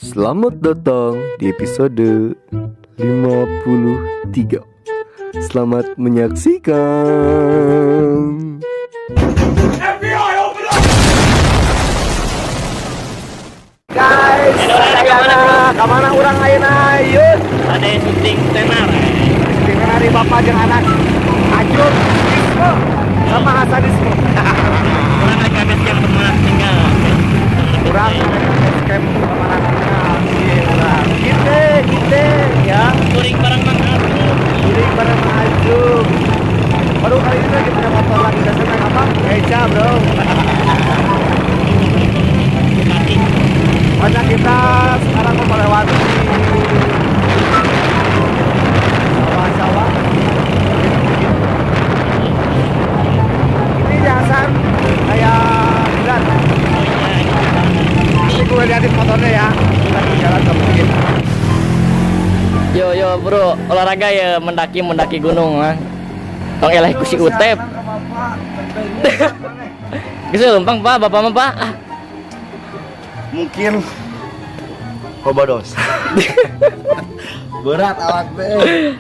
Selamat datang di episode 53. Selamat menyaksikan. FBI, open up! Guys, kemana kemana urang ayeuna yeuh? Ada syuting tenar. Dengan hari bapak jeung anak Ajun Ismo sama Hasanismo. Urang rek base camp kemana tinggal. Urang camp kemana tinggal urang kita kita ya. Touring bareng Mang Agung. Touring bareng Mang Ajun. Baru kali ini lagi punya motor lagi, biasa naik apa? Beca, bro. Mati. Banyak kita sekarang mau melewati sawah-sawah. Ini jalan kayak jalan. Ini gue liatin motornya ya. Kita jalan ke bukit. Yo yo bro, olahraga ya, mendaki mendaki gunung mah. Tong eleh ku si Utep. Geus leumpang, Pak, Bapak mah, Pak. Ah, Mungkin loba dosa. Berat awak teh.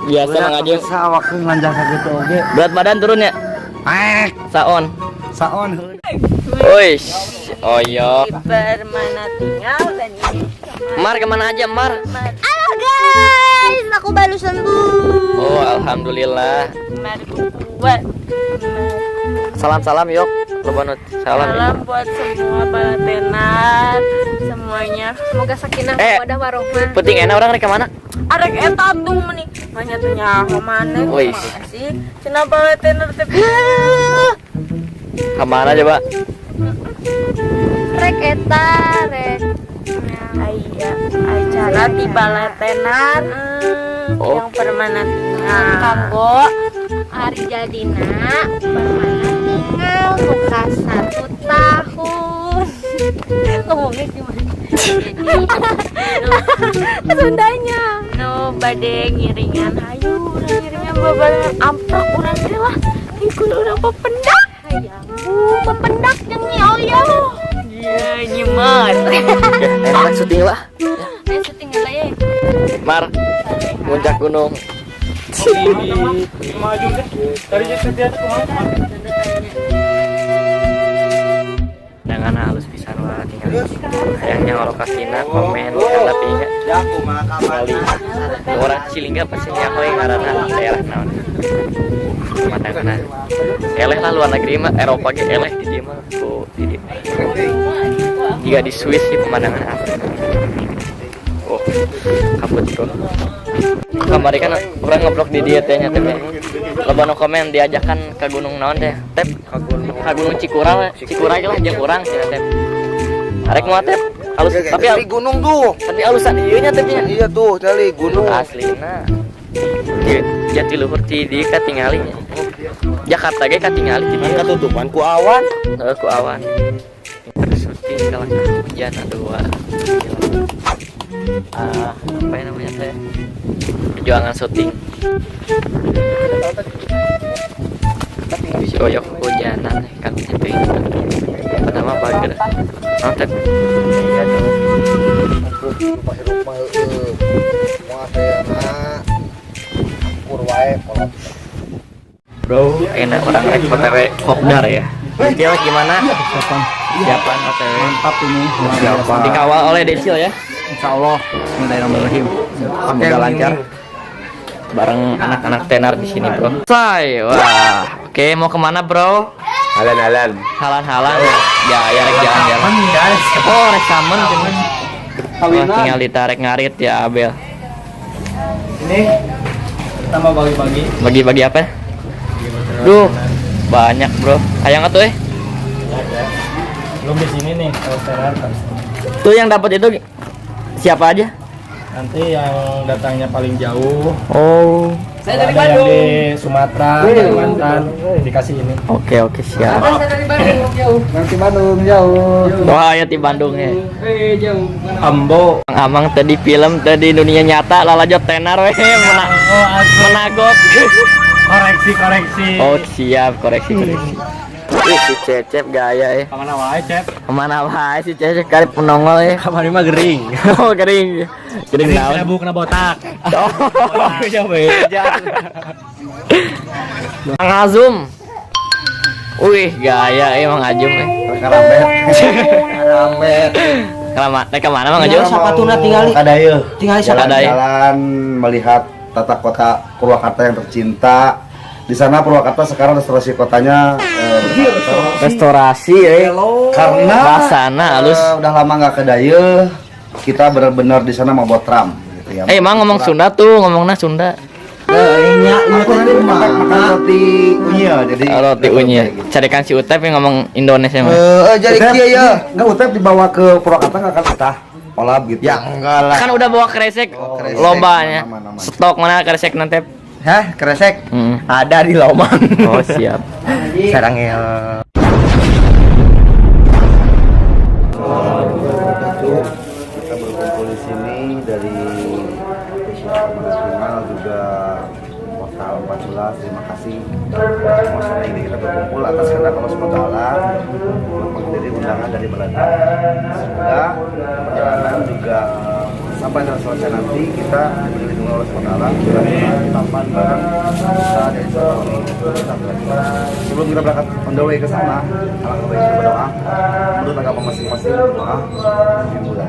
Biasa Mang Ajeng. Bisa awak teh lanjang sakitu oge. Berat badan turun ya? Mek, Saon. Saon. Woi, oyok. Permana tinggal dan ini Mar, kemana aja, Mar? Halo guys, aku baru sembuh. Oh, alhamdulillah. Mar kuat. Salam-salam yok. Loba nu salam. Salam buat semua para tenar semuanya. Semoga sakinah Eh. mawadah warohmah. Penting enak urang rek mana? Arek eta tuh meni manya tuh nyaho maneh. Wih. Makasih. Cenah para tenar teh. Kemana coba? Rek eta rek. Aya acara di bala tenar yang Oke. permana tinggal. Kanggo hari jadina Permana tinggal muka 1 tahun. Ngomongnya gimana? Sundanya. Nu bade ngiringan, hayu urang ngiringan babarengan amprok urang teh lah, ikut urang pependak. Hayang pependak jeung Nyi Oyo. Iya, nyimat. Ya, enak syuting lah. Eh, syuting lah ya. Mar, puncak gunung. Maju deh. Tadi setia kumaha? Dengan halus pisan lah tinggal. Hayangnya lokasina komen tapi ingat Ya, kumaha kali orang Cilingga pasti nyaho yang ngaranna daerah naon. Pemandangan eleh lah, luar negeri mah, Eropa ge eleh di dieu mah ku di dieu. Jika di Swiss sih pemandangan apa? Oh, kabut, bro. Kamari kan urang ngeblok di dieu teh nya teh. Loba nu komen diajakan ke gunung naon teh? Tep ke gunung Cikura, Cikuray lah jeung urang cenah teh. Arek moal, Tep? Halus tapi Di gunung tuh. Tapi alusan ieu nya teh nya. Iya tuh, cali gunung. Aslina. Di Jatiluhur ti di katingali nya. Jakarta ge katingali ti dieu. Ketutupan ku awan. Heeh, ku awan. Terus syuting kalau hujan, aduh. Wah. Gila. Ah, apa yang namanya teh? Perjuangan syuting. Si oyok hujanan kan syuting. Pertama bager. Oh, teh. Iya dong. Rumah hirup mah heueuh. Moal teh akur wae kolot. Bro, enak urang rek OTW kopdar ya. Cil, gimana? Persiapan. Siapan OTW. Mantap ini. Siapa? Dikawal oleh Desil ya. Insya Allah. Bismillahirrahmanirrahim. Semoga lancar. Bareng anak-anak tenar di sini, bro. Say, wah. Oke, mau kemana, bro? Halan-halan. Halan-halan ya. Ya, ya rek jalan-jalan. Guys. Oh, rek samen cuman. Wah, tinggal ditarik ngarit ya, Abel. Ini pertama bagi-bagi. Bagi-bagi apa? Duh, banyak, bro. Hayang atuh eh. Belum di sini nih kalau tenar. Tuh yang dapat itu siapa aja? Nanti yang datangnya paling jauh. Oh. Saya dari ada yang di Sumatera, Kalimantan, dikasih ini. Oke, siap. Nanti Bandung jauh. Wah, ya di Bandung ya. Ambo. Amang Amang tadi film tadi dunia nyata lalajo tenar weh menagok. Koreksi, koreksi. Oh, siap, koreksi koreksi. Wih, si Cecep gaya ya. Kemana wae, Cep? Kemana wae si Cecep karep nongol ya. Kamari mah gering. Oh, gering. Gering naon? Kena bu, kena botak. Oh. Beda. Mang Azum. Wih, gaya ya Mang Azum eh. Karambet. Karambet. Kemana? Naik kemana Mang Azum? Sapatuna tingali. Kadayo. Tingali Kadayo. Jalan melihat tata kota Purwakarta yang tercinta. Di sana Purwakarta sekarang restorasi kotanya Restorasi eh. karena Bahasana halus. Udah lama nggak ke Dayeuh, kita benar-benar di sana mau buat tram gitu ya. Eh, Mang ngomong Sunda tuh, ngomongnya Sunda. Aku tadi makan roti unyil jadi Roti unyil. Carikan si Utep yang ngomong Indonesia mah. Jadi kieu ya. Enggak, Utep dibawa ke Purwakarta nggak akan betah. Olap gitu. Ya enggak lah. Kan udah bawa kresek, Oh, kresek. lobanya. Aman, aman. Stok mana kresek nanti? Hah, kresek? Hmm. Ada di Lomang. Oh, siap. Sarangel. Kita berkumpul di sini dari nasional juga Portal 14. Terima kasih semua sore ini kita berkumpul atas kehendak Allah SWT menghadiri undangan dari Belanda. Semoga perjalanan juga sampai dan selesai nanti kita diberi lindungan Allah SWT, kita tampan bareng kita dari silaturahmi. Sebelum kita berangkat on the way ke sana, alangkah baiknya berdoa menurut agama masing-masing, berdoa dimulai.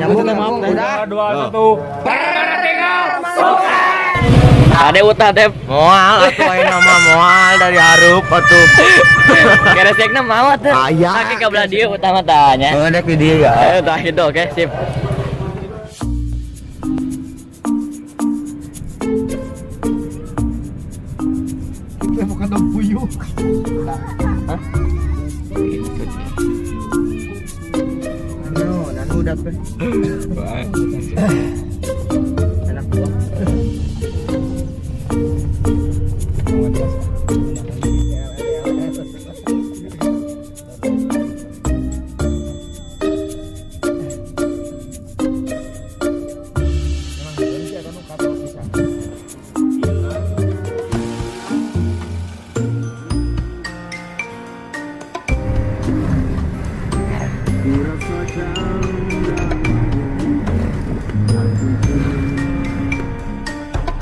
Nyambung, udah. 2, 1. Ade utah Tep. Moal atuh ayeuna mah moal dari harup atuh. Kresekna mau tuh. Aya. Kaki ka belah dieu utah mah tanya. Heeh, dek di dieu ya. Tah gitu, oke, sip. Bukan dong puyuh. Nanu udah teh. Enak buah.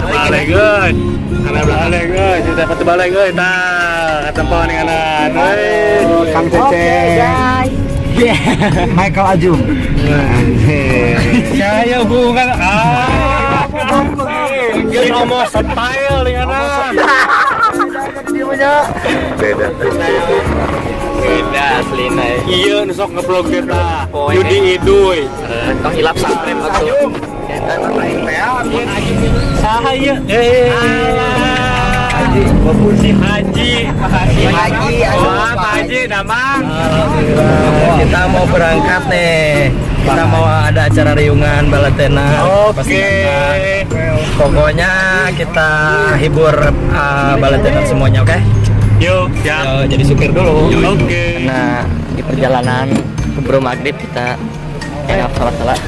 Balik euy. Kana balik euy, sudah dapat balik euy tah, ketemu nih kanan. Euy. Kang Ceceng. Michael Ajum. Saya bukan ah. Ini ngomong style nih kanan. Beda. Beda aslina. Iya, nu sok ngeblog teh tah. Yudi Iduy. Tong hilap subscribe atuh. Saha ieu? Eh. Haji, si Haji. Haji, Wah, Pak Haji, damang. Kita mau berangkat nih. Kita mau ada acara riungan Balatena. Oke. Pokoknya kita hibur Balatena semuanya, oke? Yuk, siap. Yo, jadi supir dulu. Oke. Karena di perjalanan keburu maghrib kita enak salat-salat.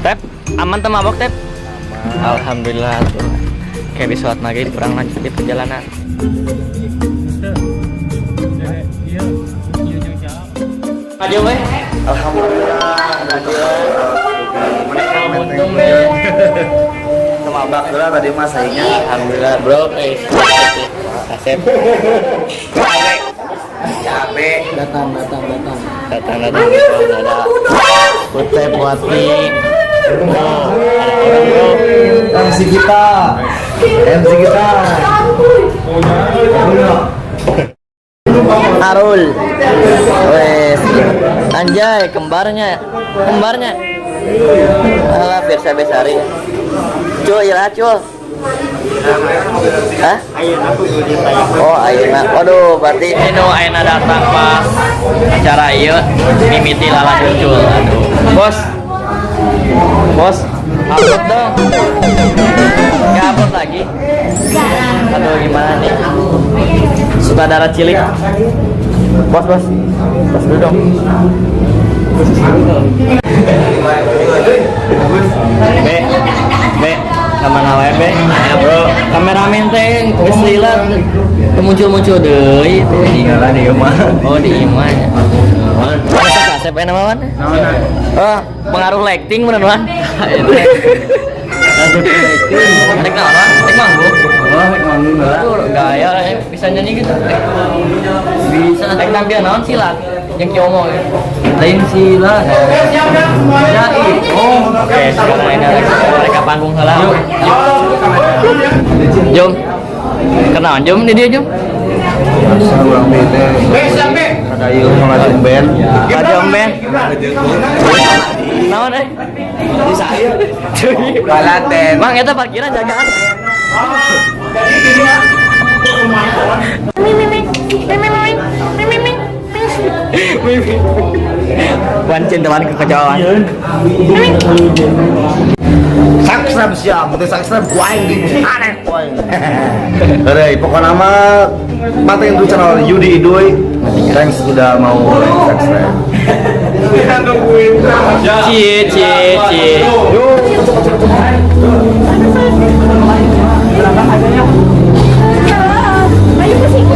Tep, aman tuh mabok Tep? Alhamdulillah tuh. Kayak di sholat maghrib kurang lanjut di perjalanan. Maju weh. Alhamdulillah. Untung deh. Sama abak dulu tadi mas saingnya. Alhamdulillah bro. Kasep. Cabe. Datang, datang, datang. Datang datang. Ada Utep Wati. Oh, ada orang bro. MC kita. MC kita. Arul. Wes. Anjay, kembarnya. Kembarnya. Alah, Firsa Besari. Cul, ya cul. Hah? Oh, ayeuna. Waduh, berarti anu ayeuna datang pas acara ieu mimiti lala cucul. Aduh. Bos. Bos, upload dong. Nggak upload lagi. Aduh, gimana nih? Sutradara cilik. Bos, bos. Bos dulu dong. Be, be, sama nawe be. Ya bro, kameramen teh geus lila teu muncul-muncul deui teh. Tinggalan di imah. Oh, di imah nya. Masa kasep aya nama wan? Oh, pengaruh lighting bener wan. Rek naon wan? Rek manggung. Oh, rek manggung lah. Tuh gaya bisa nyanyi gitu. Bisa. Rek tampil naon silat? Yang Ki Omo ya. Lain silat. Ya, oh. Oke, sekarang ini mereka panggung heula. Yuk. Jom. Kenalan Jom ini dia Jom. Biasa urang bete. Ada ieu ngalajeng band. Jom band. Naon euy? Balaten. Mang eta parkiran jagaan. Wan cinta wan kekecewaan. Subscribe siap, penting subscribe ku aing di aneh ku aing. Heureui, pokokna mah pantengin dulu channel Yudi Iduy. Thanks udah mau subscribe. Cie cie cie. Ayo ke sini.